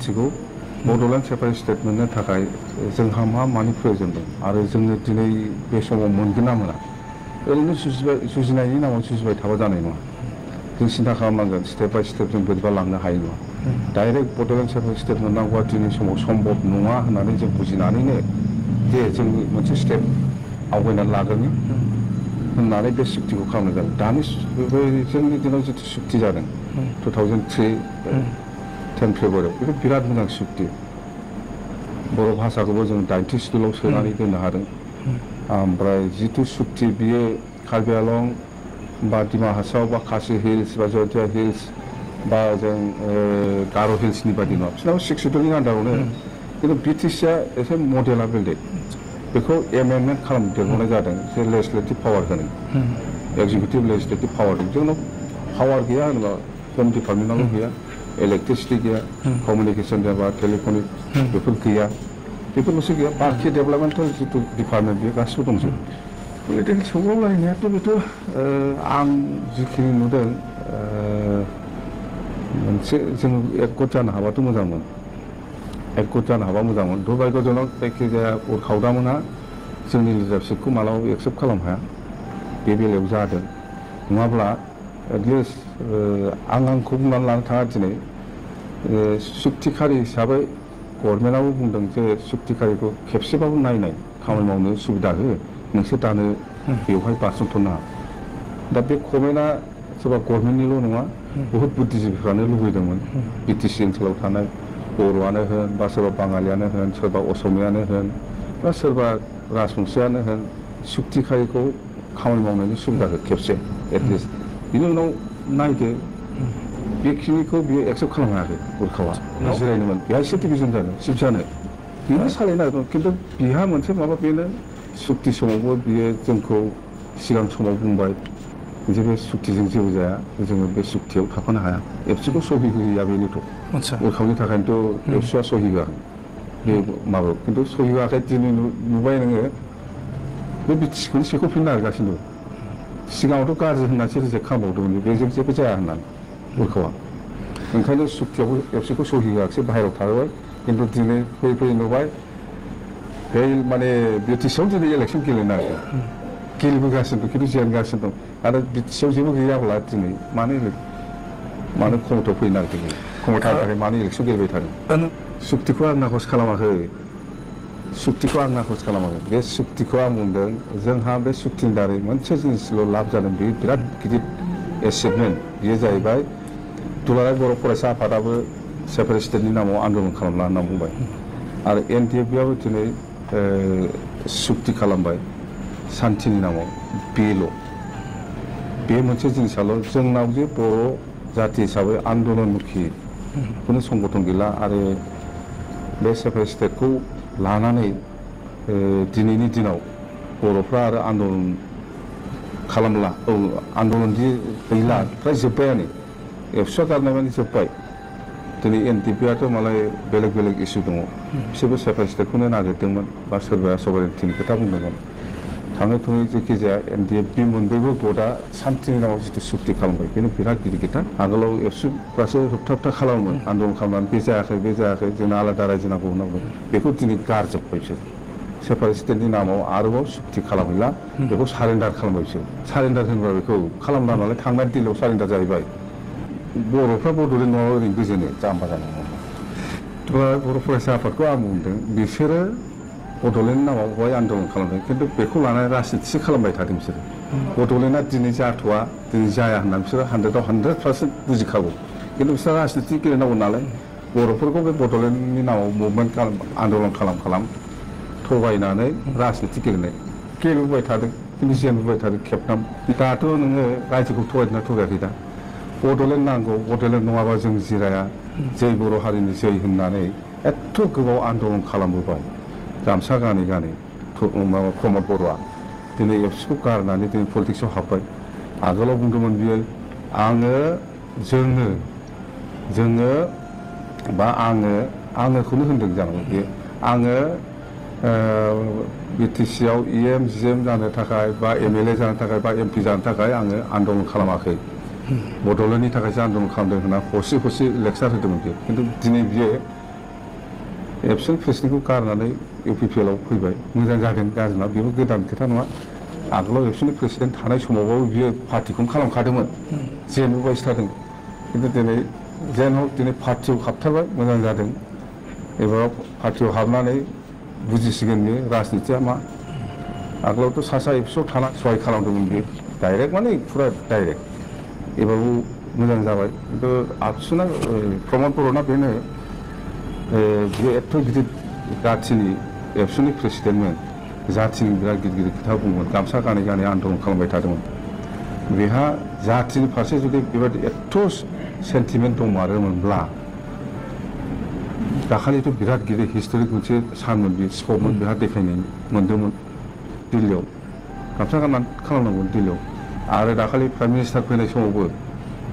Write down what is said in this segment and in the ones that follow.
मिथिगौ Bodoland separate state मोननो थाखाय जोंहा मानि प्रयोजन दं आरो जोङो दिनै बे समाव मोनगोन ना मोना ओरैनो जुजिनायनि नामाव जुजिबाय थाबा जानाय नङा जों सिन्था खालामनांगोन स्टेप बाय स्टेप जों बोरैबा लांनो हायो नङा डाइरेक्ट बड'लेण्ड सेपारेट स्टेट मोननांगौआ दिनै समाव सम्भब नङा होननानै जों बुजिनानैनो जे जों मोनसे स्टेप आवगायनानै लागोन होननानै बे सुक्तिखौ खालामनाय जादों दानि जोंनि दिनाव जिथु सुक्ति जादों 2003 10 फेब्रुवारियाव बेथ' बिराद मोजां सुक्ति बर' भाषाखौबो जों 90 स्कुलाव सोनानै दोननो हादों ओमफ्राय जिथु सुक्ति बियो कार्बि आलं बा डिमा हासाव बा खासि हिल्स बा जयन्तिया हिल्स बा जों गार' हिल्सनि बायदि नङा बिसोरनाव 6 शिड्युलनि आन्दारावनो खिन्थु बिटिसिआ एसे मडेला बेलेग बेखौ एमेन्डमेन्ट खालामदेरबावनाय जादों जे लेजिस्लेटिभ पावार होनो एक्जिकिउटिभ लेजिस्लेटिभ पावार जोंनाव पावार गैया होनोबा हम डिपार्टमेन्टआवल' गैया इलेक्ट्रिसिटि गैया कमिउनिकेसन जाबा टेलिफनिक बेफोर गैया बेफोरल'सो गैया बाखि डेभेलपमेन्टेल जिथु डिपार्टमेन्ट बेयो गासिबो दंजोबो पलिटिकेल सौग्रावलायनायाथ' बेथ' आं जिखिनि नुदों मोनसे जों एकगत जानो हाबाथ' मोजांमोन एकगत जानो हाबा मोजांमोन दुर्भाग्यजनक जायखिजाया उरखावदामोनहा जोंनि लिडारशिपखौ मालाबाबो एक्सेप्ट खालामनो हाया बे बेलायाव जादों नङाब्ला एटलिस्ट आंखौ बुंनानै लानो थाङा दिनै सुक्तिखारि हिसाबै गभर्नमेन्टआबो बुंदों जे सुक्तिखारिखौ खेबसेबाबो नायनाय खामानि मावनो सुबिदा हो नोंसोर दानो बेवहाय बारसनथ'नो नाङा दा बे कमेन्टआ सोरबा गभर्नमेन्टनिल' नङा बहुद बुद्धिजिबिफ्रानो लुबैदोंमोन बिटिसि ओनसोलाव थानाय बर'आनो होन बा सोरबा बाङालियानो होन सोरबा असमियानो होन बा सोरबा राजबंसियानो होन सुक्तिखारिखौ खामानि मावनायनि सुबिदा हो खेबसे एटलिस्ट बिनि उनाव नायदो बेखिनिखौ बियो एक्सेप्ट खालामनो हायाखै उरखावा जिरायनोमोन बेहा एसे डिभिजन जादों सिफ जानो बेनो सालायनो हागोन खिन्थु बिहा मोनसे माबा बेनो सुक्ति समावबो बियो जोंखौ सिगां समाव बुंबाय जे बे सुक्तिजों जेबो जाया जोङो बे सुक्तियाव थाफानो हाया एबसुखौ सहि होया बेनोथ' उरखावनि थाखायनोथ' एबसुआ सहि होआखै बे माबायाव खिन्थु सहि होआखै दिनै नुबाय नोङो बे बिटिसिखौनो सेख'फिननो नागिरगासिनो दं सिगाङावथ' गाज्रि होननानैसो रिजेक्ट खालामबावदोंमोन बेजों जेबो जाया होननानै उरखावा ओंखायनो सुक्तियावबो एबसुखौ सहि होआखिसै बाहेरायाव थाहोबाय खिन्थु दिनै फैयै फैयै नुबाय बे माने बिटिसियाव दिनै इलेक्सन गेलेनो नागिरदों गेलेबोगासिनो दं खिन्थु जेनगासिनो दं आरो बिटिसियाव जेबो गैयाब्ला दिनै मानो क्षमतायाव फैनो नागिरदों क्षमतानि थाखाय मानो इलेक्सन गेलेबाय थादों सुक्तिखौ आं नाखस खालामाखै सुक्तिखौ आं नाखस खालामाखै बे सुक्तिखौ आं बुंदों जोंहा बे सुक्तिनि दारै मोनसे जिनिसल' लाब जादों बे बिराद गिदिर एचिभमेन्ट बेयो जाहैबाय दुलाराय बर' फरायसा आफादाबो सेपारेट स्टेटनि नामाव आन्दलन खालामला होनना बुंबाय आरो एनडिएफबिआबो दिनै सुक्ति खालामबाय सान्थिनि नामाव बेल' बे मोनसे जिनिसाल' जोंनाव जे बर' जाथि हिसाबै आन्दलनमुखि खुनु संगठन गैला आरो बे सेपारेट स्टेटखौ लानानै दिनैनि दिनाव बर'फ्रा आरो आन्दलन खालामला आन्दलन दि गैला फ्राय जोब्बायानो एबसुआ गारनाय माने जोब्बाय दिनै एनडिएफबिआथ' मालाय बेलेग बेलेग इसु दङ बिसोरबो सेपारेट स्टेटखौनो नागिरदोंमोन बा सोरबाया सभारेन्टिनि खोथा बुंदोंमोन थाङै थुङै जायखिजाया एनडिएफबि मोनब्रैबो भटआ सान्थिनि नामाव जिथु सुक्ति खालामबाय बेनो बिराद गिदिर खोथा आगोलाव एबसुफ्रासो होबथा खालामोमोन आन्दलन खालामनानै बे जायाखै जोंना आलादा रायजो नांगौ होनांगौ बेखौ दिनै गारजोब्बाय बिसोर सेपारेट स्टेटनि नामाव आरोबाव सुक्ति खालामहैला बेखौ सारेन्डार खालामबाय बिसोर सारेन्डार होनबा बेखौ खालामला नालाय थांनाय दिलाव सारेन्डार जाहैबाय बर'फ्रा बड'लेण्ड नङाबा ओरैनो गोजोनो जाम्बा जानांगौ बर' फरायसा आफादखौ आं बुंदों बिसोरो बड'लेण्डनि नामाव बेवहाय आन्दलन खालामदों खिन्थु बेखौ लानानै राजनितिसो खालामबाय थादों बिसोरो बड'लेण्डआ दिनै जाथ'वा दिनै जाया होननानै बिसोरो 100% बुजिखागौ खिन्थु बिसोर राजनिति गेलेनांगौ नालाय बर'फोरखौ बे बड'लेण्डनि नामाव मुभमेन्ट आन्दलन खालाम थगायनानै राजनिति गेलेबोबाय थादों खिन्थु जेनबोबाय थादों खेबथाम दाथ' नोङो रायजोखौ थगायदोंना थगायाखै दा बड'लेण्ड नांगौ बड'लेण्ड नङाबा जों जिराया जै बर' हारिनि जै होननानै एथ' गोबाव आन्दलन खालामबोबाय गामसा गानै माबा प्रमद बर'आ दिनै एबसुखौ गारनानै दिनै पलिटिक्सआव हाबबाय आगोलाव बुंदोंमोन बियो जोङो बा आङोखौनो होनदों जानांगौ बियो आङो बिटिसिआव इएम जिएम जानो थाखाय बा एमएलए जानो थाखाय बा एमपि जानो थाखाय आङो आन्दलन खालामाखै बड'लेण्डनि थाखायसो आन्दलन खालामदों होनना हरसे लेक्सार होदोंमोन बियो खिन्थु दिनै बियो एबसेन्ट प्रेसिडेन्टखौ गारनानै इउपिपिएलआव फैबाय मोजां जादों गाज्रि नङा बेबो गोदान खोथा नङा आगोलाव एबसेन्ट प्रेसिडेन्ट थानाय समावबाबो बियो पार्टिखौनो खालामखादोंमोन जेनबोबायसो थादों खिन्थु दिनै जेन हक दिनै पार्टियाव हाबथारबाय मोजां जादों एबार पार्टियाव हाबनानै बुजिसिगोन बियो राजनितिया मा आगोलावथ' सा एबसुआव थाना सहाय खालामदोंमोन बियो डाइरेक्ट माने फुरा डाइरेक्ट एबारबो मोजां जाबाय खिन्थु आबसुना प्रमद बर'ना बेनो बियो एथ' गिदिर जाथिनि एबसुनि प्रेसिडेन्टमोन जाथिनि बिराद गिदिर गिदिर खोथा बुङोमोन गामसा गानै गानै आन्दलन खालामबाय थादोंमोन बेहा जाथिनि फारसे जुदि बेबायदि एथ' सेन्टिमेन्ट दंमारोमोनब्ला दाखालिथ' बिराद गिदिर हिस्ट'रिक मोनसे सानमोन बे स्कपमोन बेहा देखायनाय मोन्दोंमोन दिल्लीयाव गामसा गाननानै खालामनांगौमोन दिल्लीयाव आरो दाखालि प्राइम मिनिस्टार फैनाय समावबो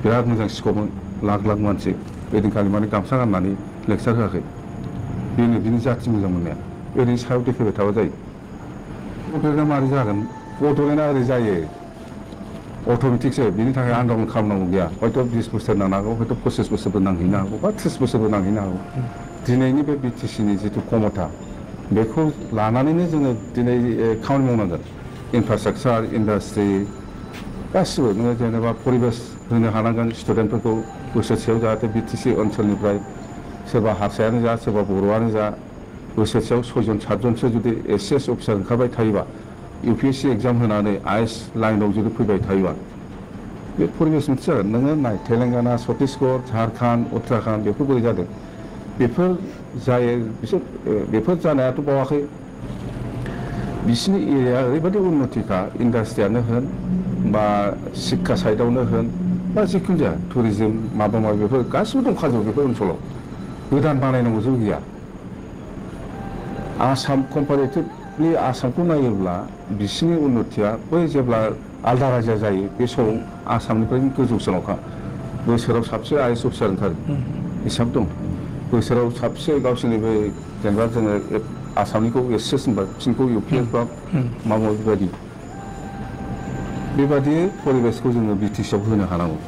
बिराद मोजां स्कपमोन लाख लाख मानसि ओइदिनखालि माने गामसा गाननानै लेक्सार होआखै बेनो बिनि जाथि मोजां मोननाया ओरैनो सायाव देखायबाय थाबा जायो बड'लेण्डआ मारै जागोन बड'लेण्डआ ओरै जायो अट'मेटिकसो बिनि थाखाय आन्दलन खालामनांगौ गैया हयथ' 20 बोसोर नांनो हागौ हयथ' 25 बोसोरबो नांहैनो हागौ बा 30 बोसोरबो नांहैनो हागौ दिनैनि बे बिटिसिनि जिथु क्षमता बेखौ लानानैनो जोङो दिनै खामानि मावनांगोन इनफ्रास्ट्राक्चार इन्डास्ट्रि गासिबो नोङो जेनेबा परिबेस होनो हानांगोन स्टुडेन्टफोरखौ बोसोरसेयाव जाहाथे बिटिसि ओनसोलनिफ्राय सोरबा हारसायानो जा सोरबा बर'आनो जा बोसोरसेयाव 6 जन 7 जनसो जुदि एसएस अफिसार ओंखारबाय थायोबा इउपिएससि एग्जाम होनानै आइएस लाइनाव जुदि फैबाय थायोबा बे परिबेस मोनसे जागोन नोङो नाय तेलेंगाना छत्तीसगढ़ झारखन्ड उत्तराखन्ड बेफोर बोरै जादों बेफोर जायो बिसोर बेफोर जानायाथ' बावाखै बिसिनि एरिया ओरैबायदि उन्नतिखा इन्डास्ट्रियानो होन बा शिक्षा साइडआवनो होन बा जिखुनु जाया टुरिजम माबा माबि बेफोर गासिबो दंखाजोबो बेफोर ओनसोलाव गोदान बानायनांगौ जेबो गैया आसाम कम्पारेटिभलि आसामखौ नायोब्ला बिसिनि उन्नतिया बै जेब्ला आलदा रायजो जायो बे समाव आसामनिफ्राय गोजौसिनावखा बोसोराव साबसे आइएस अफिसार ओंखारो हिसाब दं बोसोराव साबसे गावसोरनि बे जेनेबा जोङो आसामनिखौ एसएस होनबा बिसिनिखौ इउपिएस बा माबा माबि बेबायदि परिबेसखौ जोङो बिटिसिआव होनो हानांगौ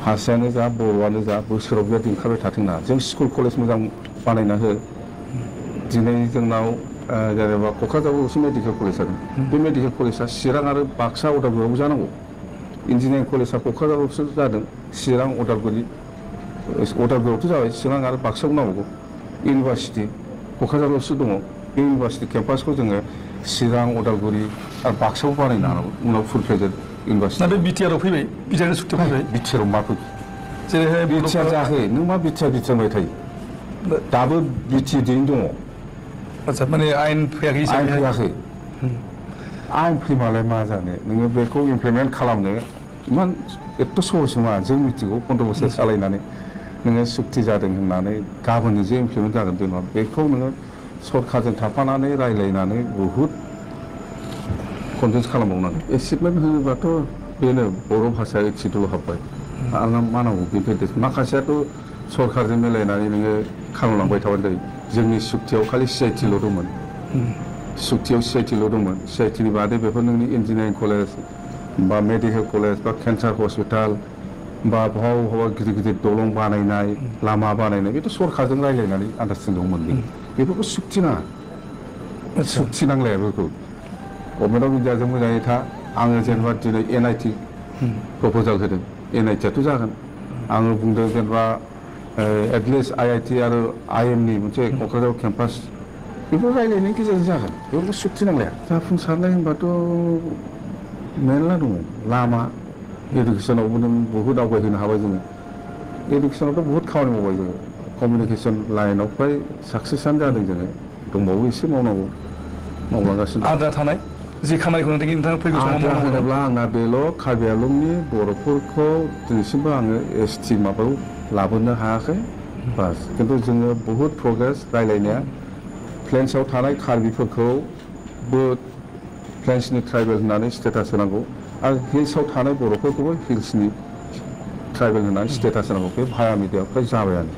हारसायानो जा बर'आनो जा बोसोराव बेबायदि ओंखारबाय थाथों ना जों स्कुल कलेज मोजां बानायना हो दिनै जोंनाव जेनेबा क'क्राझारावसो मेडिकेल कलेज जादों बे मेडिकेल कलेजआ चिरां आरो बाक्सा उदालगुरियावबो जानांगौ इन्जिनियारिं कलेजआ क'क्राझारावसो जादों चिरां उदालगुरियावथ' जाबाय चिरां आरो बाक्सायाव नांगौ इउनिभारसिटि क'क्राझारावसो दङ बे इउनिभारसिटि केम्पासखौ जोङो चिरां उदालगुरि आरो बाक्सायाव बानायनो हानांगौ उनाव फुल फ्लेजेड इउनिभारसिटि नाथाय बिटिआरआव फैबाय बिटिआरनि सुक्तियाव फैबाय बिटिआरआव मा फैबाय जेरैहाय बिटिआर जायाखै नों मा बिटिआर होनबाय थायो दाबो बिटिआरयैनो दङ आच्छा माने आयेन फैयाखै आयेन फैयाखै आयेन फैबालाय मा जानो नोङो बेखौ इमप्लिमेन्ट खालामनो इमान एथ' सहस नङा जों मिथिगौ 15 बोसोर सालायनानै नोङो सुक्ति जादों होननानै गाबोननो जे इमप्लिमेन्ट जागोन बे नङा बेखौ नोङो सरकारजों थाफानानै रायज्लायनानै बहुद कनभिन्स खालामबावनांगोन एचिभमेन्ट होनोबाथ' बेनो बर' भाषाया एचिडल' हाबबाय आरो मा नांगौ बेफोर माखासेयाथ' सरकारजों मिलायनानै नोङो खालामलांबाय थाबानो जायो जोंनि सुक्तियाव खालि सिआइटिल' दंमोन सुक्तियाव सिआइटिल' दंमोन सिआइटिनि बादै बेफोर नोंनि इन्जिनियारिं कलेज बा मेडिकेल कलेज बा केन्सार हस्पिटाल बा बहाबा गिदिर गिदिर दलं बानायनाय लामा बानायनाय बेथ' सरकारजों रायज्लायनानै आन्दारस्टेन्डिं मोनदों बेफोरखौ सुक्ति नाङा सुक्ति नांलाया बेफोरखौ गभर्नमेन्ट अफ इन्डियाजों मोजाङै था आङो जेनेबा दिनै एनआइटि प्रप'जाल होदों एनआइटिआथ' जागोन आङो बुंदों जेनेबा एटलिस्ट आइआइटि आरो आइएमनि मोनसे क'क्राझार केम्पास बेफोर रायज्लायनायनि गेजेरजों जागोन बेफोरखौ सुक्ति नांलाया जाफुंसारनाय होनबाथ' मेरला दङ लामा इडुकेसनावबो नों बहुद आवगायहोनो हाबाय जोङो इडुकेसनावथ' बहुद खामानि मावबाय जोङो कमिउनिकेसन लाइनाव फ्राय साक्सेसआनो जादों जोङो दंबावो एसे मावनांगौ मावलांगासिनो आद्रा थानाय जि खामानिखौ नोंथाङा फैगौ समाव आद्रा होनोब्ला आंना बेल' कार्बि आंलंनि बर'फोरखौ दिनैसिमबो आङो एसटि माबायाव लाबोनो हायाखै बास खिन्थु जोङो बहुद प्रग्रेस रायज्लायनाया प्लेन्सआव थानाय कार्बिफोरखौबो प्लेन्सनि ट्राइबेल होननानै स्टेटास होनांगौ आरो हिल्सआव थानाय बर'फोरखौबो हिल्सनि ट्राइबेल होननानै स्टेटास होनांगौ बे भाया मिडियाफ्राय जाबायानो